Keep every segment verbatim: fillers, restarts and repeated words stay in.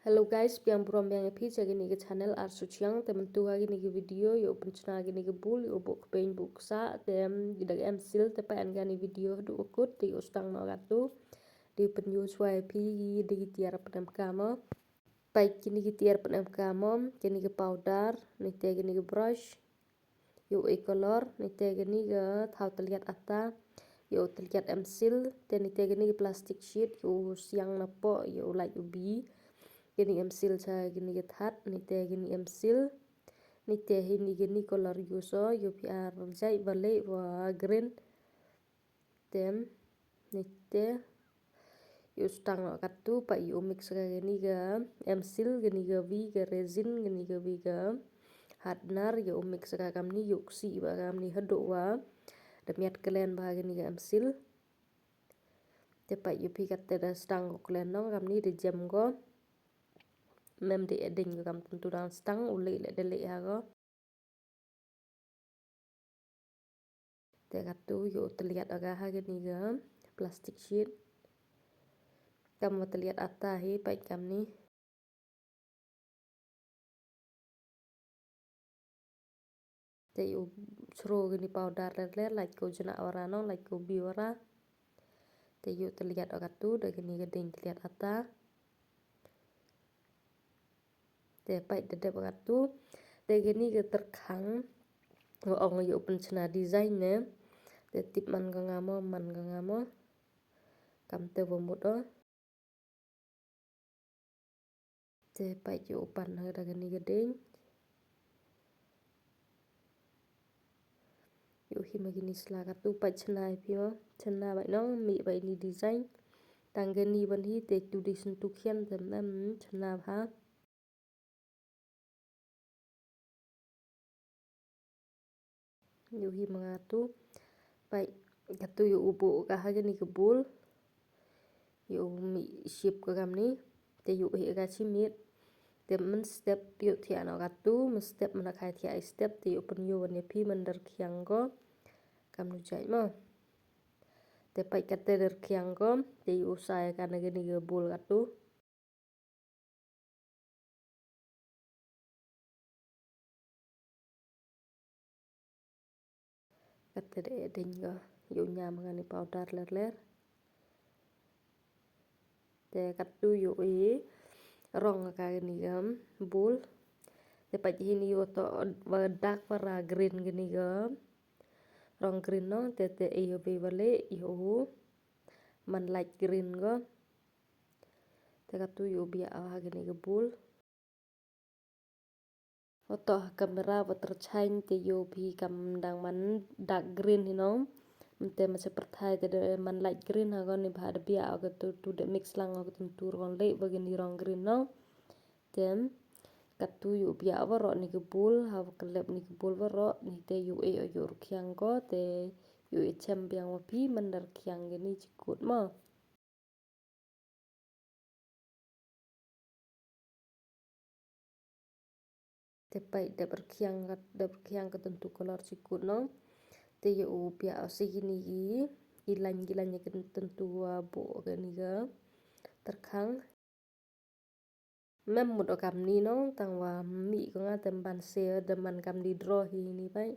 Hello guys, biang burom biang ïa phi sha kane ka channel Arsuchiang. Te mynta ha kane ka video ïa u pynchna kane ka bul, ïa u buh kpeng buh ksa, te da ka M-Seal. Te peit ïa kane ka video haduh kut, te ïa u sdang noh katto. Te pynïoh shuwa ïa phi da ki tiar pynemkam mo. Peit kine ki tiar pynemkam mo, kane ka powder, nangta kane ka brush, ïa u e color, nangta kane ka thaw tylliat ata, ïa u tylliat M-Seal, te nangta kane ka plastic sheet, ïa u siang napoh, ïa u lait u bi, kane ka M-Seal sha kane ka thad, nangta kane ka M-Seal, nangta hi ne kane color ïa u so, ïa u phi ar jait, violet, wa green. Te nangta ïa u sdang noh katto, peit ïa u mix ka kane ka M-Seal, kane ka wi ka resin, kane ka wi ka hardener, ïa u mix ka kamni, ïa u ksih bha kamni haduh wa da miat klen bha kane ka M-Seal. Te peit ïa phi katte da sdang ko klen noh kamni da jem ko. Mem da ïa ding ko kam tyntu dang sdang, u leh leh da leh ha ko. Te katto ïa u tylliat ata ha kane ka plastic sheet. Kam wa tylliat ata hi peit kamni. Te ïa u sro kane powder ler ler, lait ko jnah wara noh, lait ko bi wara. Te ïa u tylliat ata katto da kane ka ding tylliat ata. Te peit da dep katto. Te kane ka tyrkhang, nga ong ïa u pynchna design ne. Te tip man ka nga mo, man ka nga mo. Kam te wa mut o. Te peit ïa u pan ha da kane ka ding. Ïa u hi ma kine sla katto, peit chna ïa phi mo. Chna bha noh, mih bha ine design. Tang kane ban hi te tu dei shen tu khian te mem chna bha. Ïa u hi ma nga tu. Peit katto ïa u buh ka ha kane ka bul. Ïa u mih shape ka kamni. Te ïa u eh ka shi miet. Te mynstep ïa u thiah noh katto, mynstep mynta khai thiah i step, te ïa u pynïoh wan ïa phi man da rkhiang ko. Kamnu jait mo. Te peit katte da rkhiang ko, te ïa u sa ïa ka na kane ka bul katto. Katte da ïa ding ko, ïa u ñiam kane powder ler ler. Te katto ïa u i rong ka kane ka bul. Te peit hi ne ïa u to wa dark wara green kane ka rong green noh, te te ïa u violet ïa u man light green ko. Te katto ïa u biah ha kane ka bul. Wa to ha camera wa tyrchang te ïa u phi kam dang man dark green hi noh. Mynta ma sa pyrthai te da man light green ha kane bha da biah ha katto tu da mix lang ha katto tu rong leh wa kane rong green noh. Te katto ïa u biah waroh ne ka bul, ha wa ka lep ne ka bul waroh, ne te ïa u eh ïa u rkhiang ko, te ïa u eh chem biang wa phi man da rkhiang kane chi kut mo. Te peit dep rkhiang, dep rkhiang ka tyntu color chi kut noh. Te ïa u biah o si kine i, i lain ki lain ïa ka tyntu wa buh kane ka tyrkhang. Mem mut o kamni noh, tang wa mih ko nga te mban se da man kam di draw hi ni peit.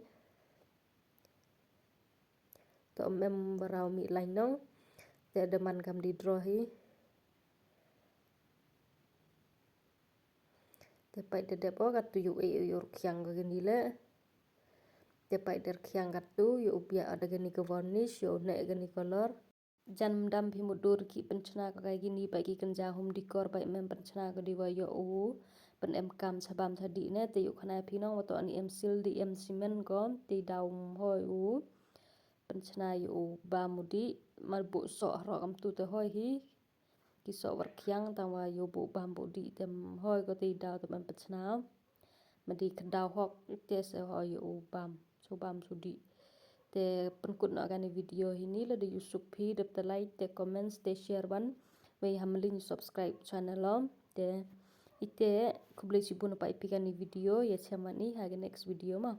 To mem wa rau mih lain noh, te da man kam di draw hi. Te peit da dep o katto ïa u eh ïa u rkhiang ka kane leh. Te peit da rkhiang katto ïa u biah o da kane ka varnish ïa u neh kane color. Jan mdam phi mutdur ki pynchna ko ka kine peit ki kynja home decor peit mem pynchna ko dei wa ïa u pynemkam sha bam sha dih ne te ïa u khana phi noh wa to ani em sil dei em simen ko te daw ym hoi u pynchna ïa u bam u dih ma buh soh haroh kamtu te hoi hi. Ki soh wa rkhiang tang wa ïa u buh bam buh dih te ym hoi ko te daw te mem pynchna. Ma dei kyndaw hok te se hoi ïa u bam, shu bam shu dih. Te pynkut noh kane video hi ni lada ïa u suk phi dep te like te comments te share wan. Wei ha mlin subscribe channel om. Te ite khublei shibun na peit phi kane video ïa chem wan i ha ka next video mo.